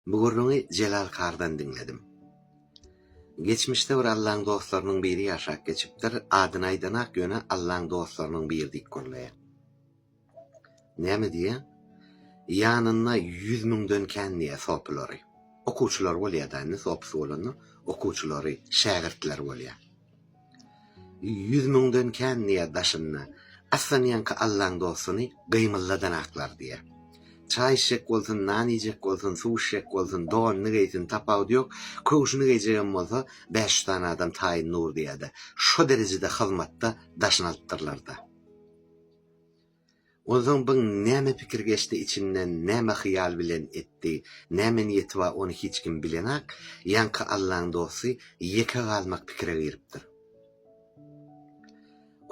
Bu gürrüňi Jelal Kardan diňledim. Geçmişde bir Allaň dostlarynyň biri ýaşap geçipdir, adyny aýdanak ýöne Allaň dostlarynyň biri diýip gürleýär. Näme diýýär? Ýanynda ýüz müňden kän diýýär sopulary. Okuwçylary bolýar-da indi sopusy bolanda okuwçylary, şägirtleri bolýar. Ýüz müňden kän diýýär daşynda. Aslan ýaňky Allaň dostuny gymyldadanaklar diýýär. Çaý içjek bolsun, nan iýjek bolsun, suw içjek bolsun, donuny geýsin, tapawudy ýok, köwşüni geýjegem bolsa, 500 sany adam taýyn dur diýýär-de. Şo derejede hyzmatda daşyny alypdyrlar-da. Onsoň byň näme pikir geçdi içinden, näme hyýal bilen etdi, näme niýeti bar ony hiç kim bilenak, ýaňky Allaň dosty ýeke galmak pikire giripdir.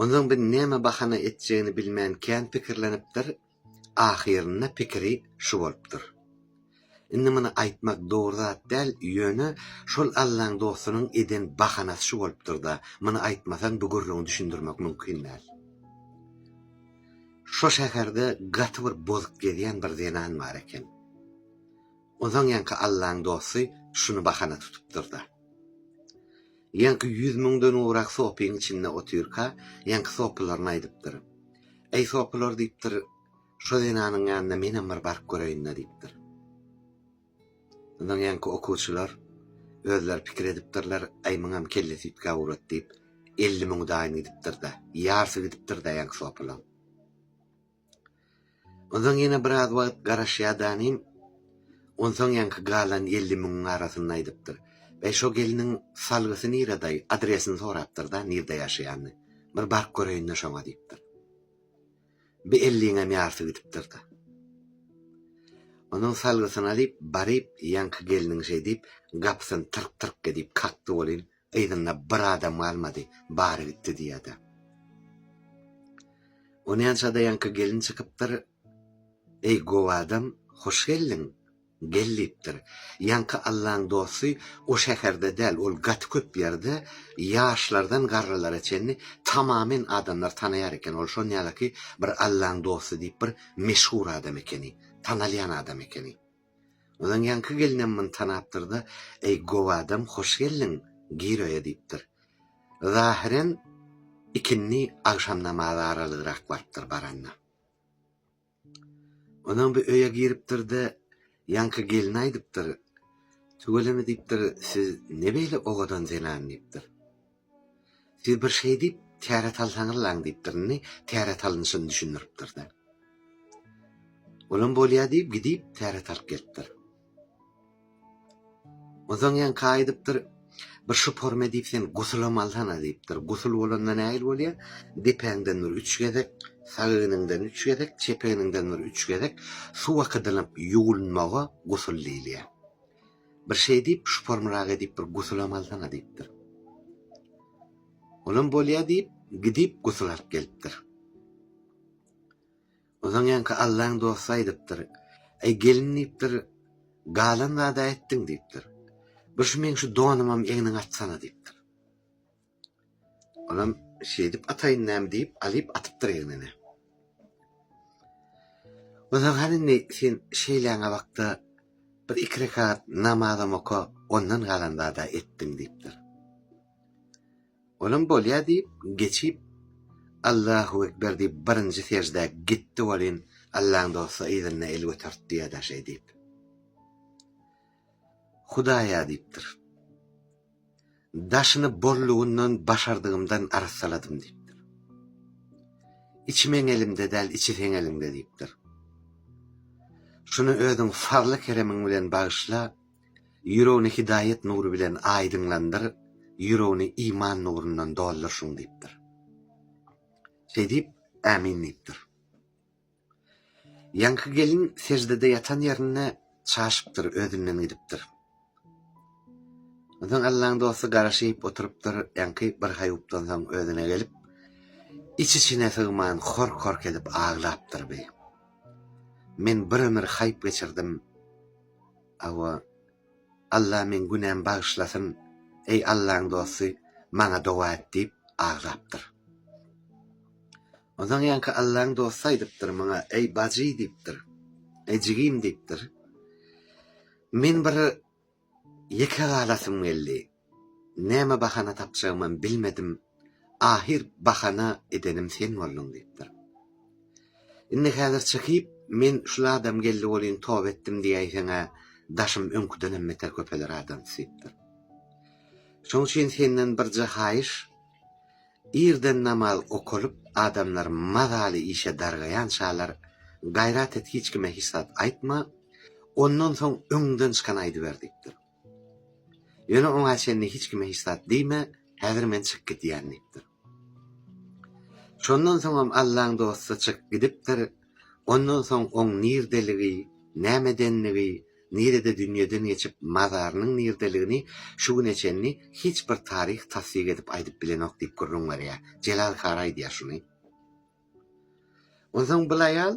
Onsoň bi näme bahana etjegini bilmän kän pikirlenipdir, ahyrynda pikiri şu bolupdyr. Indi muny aýtmak dogry zat däl, ýöne şol Allaň dostunyň eden bahanasy şu bolupdyr-da, muny aýtmasaň bu gürrüňi düşündirmek mümkin däl. Şo şäherde gaty bir bozuk gezýän bir zenan bar eken. Onsoň ýaňky Allaň dosty şuny bahana tutupdyr-da. Ýaňky ýüz müňden gowrak sopyň içinde otyrka, ýaňky sopylaryna aýdypdyr. Eý sopylar diýipdir, Şo zenanyň ýanyna menem bir baryp göreýin-dä diýipdir. Onsoň ýaňky okuwçylar özleri pikir edipdirler, Aý, muňam kellesi üýtgäp ugrady diýip, 50 müňi daýyn gidipdir-dä. Ýarsy gidipdir-dä ýaňky sopulaň. Onsoň ýene biraz wagt garaşýadanym, onsoň ýaňky galan 50 müňüň arasynda aýdypdyr. Bäý, şo gelniň salgysy niredaý, adresini sorapdyr-da, nirde ýaşaýanyny. Bir baryp göreýin-dä şoňa diýipdir. Bi elliňem ýarsy gidipdir-de. Onuň salgysyny alyp, baryp, ýaňky gelniň şeý diýip, gapysyny tyrk-tyrk edip kakdy welin, yzynda bir adam galmady, bary gitdi diýýä-dä. Onýança-da ýaňky gelin çykypdyr, Eý, gowy adam, hoş geldiň! Gel diýipdir. Ýaňky Allaň dosty o şäherde däl, ol gaty köp ýerde ýaşlardan garrylara çenli tamamen adamlar tanaýar eken. Ol şon ýalaky bir Allaň dosty diýip bir meşhur adam ekeni. Tanalýan adam ekeni. Ondan ýaňky gelinem muny tanapdyr-da, Eý, gowy adam, hoş geldiň, gir öýe diýipdir. Zahyren ikindi agşam namazy aralygrak barypdyr baranda. Onam bu öýe giripdir-de, ýaňky gelne aýdypdyr, Tüweleme diýipdir, siz ne beýle owadan zenan diýipdir. Siz bir şeý diýip, täret alsaňyzlaň diýipdir, indi täret alnyşyny düşündiripdir-de. Olam bolýa diýip, gidip täret alyp gelipdir. Onsoň ýaňky aýdypdyr, Bir şu forma diýip sen gusulam alsana diýipdir. Gusul bolanda nähili bolýar? Depäňden bir üç gezek, sag egniňden üç gezek, çep egniňden bir üç gezek suw akydylyp ýuwulmaga gusul diýilýär. Bir şeý diýip, şu formyraga diýip bir gusulam alsana diýipdir. Olam bolýar diýip, gidip gusul alyp gelipdir. Onsoň ýaňky Allaň dosty aýdypdyr, Äý, gelin diýipdir, galan zad-a etdiň diýipdir. Bir şu meň şu donumam egniňe atsana diýipdir. Olam şeýdip ataýyn näme diýip, alyp atypdyr egnine. Onsoň hany indi sen şeýläňe bakda bir iki rekat namazam oka, ondan galan zad-a etdiň diýipdir. Olam bolýa diýip, geçip, Allahu ekber diýip birinji seždä gitdi welin, Allaň dosty yzynda el götertdi ýa-da şeý diýip. Hudaýa diýipdir. Daşyny bollugyndan başardygymdan arassaladym diýipdir. Içi meň elimde däl, içi seň eliňde diýipdir. Şuny özüň fazly-keremiň bilen bagyşla, Ýüregini hidaýat nury bilen aýdyňlandyr, ýüregini iman nurundan doldur şuň diýipdir. Şeý diýip, Ämin diýipdir. Ýaňky gelin seždede ýatan ýerinde çaşypdyr, özünden gidipdir. Onsoň Allaň dosty garaşyp oturypdyr, ýaňky bir haýupdan soň özüne gelip, iç-içine sygman hork-hork edip aglapdyr bi. Men bir ömür haýp geçirdim, Hawa, Alla meň günämi bagyşlasyn, eý Allaň dosty, maňa doga et diýip aglapdyr. Onsoň ýaňky Allaň dosty aýdypdyr muňa, eý bajy diýipdir, eý jigim diýipdir. Men bir ýeke galasym geldi. Näme bahana tapjagymam bilmedim. Ahyr bahana edenim sen bolduň diýipdir. Indi häzir çykyp, men şul adam geldi welin toba etdim diýäýseň-ä, daşym öňküdenem beter köpeler adamsy diýipdir. Şoň üçin senden birje haýyş, irden namaz okalyp, adamlar mazaly işe dargaýançalar, gaýrat et hiç kime hiç zat aýtma, ondan soň öňüňden çykany aýdyber diýipdir. Ýöne oňa çenli hiç kime hiç zat diýme, häzir men çykyp gidýän diýipdir. Şondan soňam Allaň dosty çykyp gidipdir, ondan soň oň nirdeligi, nämedenligi, nirede dünýeden geçip mazarynyň nirdeligini şu güne çenli hiç bir taryh tassyk edip aýdyp bilenok diýip gürrüň berýär. Jelal Kary aýdýar şuny. Onsoň bul aýal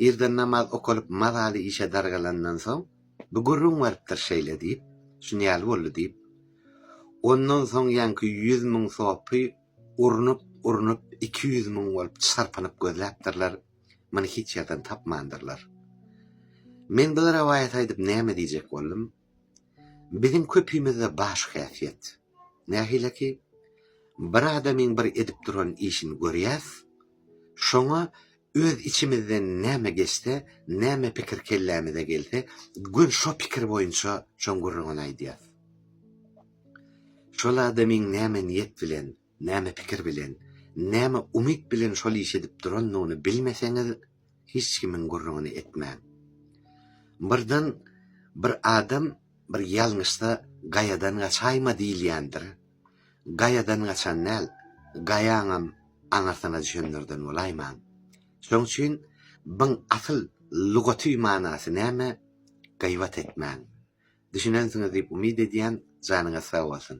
Irden namaz okalyp mazaly işe dargalandan soň, bu gürrüň beripdir şeýle diýip, şun ýaly boldy diýip. Ondan soň ýaňky 100 müň sopy urnup, urnup 200 müň bolup çyrpynyp gözläpdirler, muny hiç ýerden tapmandyrlar. Men bu rowaýaty aýdyp näme diýjek boldum? Biziň köpimizde bar şu häsiýet. Nähileki, bir adamyň bir edip duran işini görýäs, şoňa Öz içimizden näme geçse, näme pikir kellämize gelse, göni şo pikir boýunça şoň gürrüňini aýdýas. Şol adamyň näme niýet bilen, näme pikir bilen, näme umyt bilen şol işi edip durandygyny bilmeseňiz, hiç kimiň gürrüňini etmäň. Birden bir adam bir ýalňyşsa gaýadan gaçaýma diýilýändir. Gaýadan gaçan däl, gaýaňam aňyrsyna düşenlerden bolaýmaň. Şoň üçin byň asyl lugaty manasy näme, gybat etmäň. Düşünensiňiz diýip umyt edýän, janyňyz sag bolsun.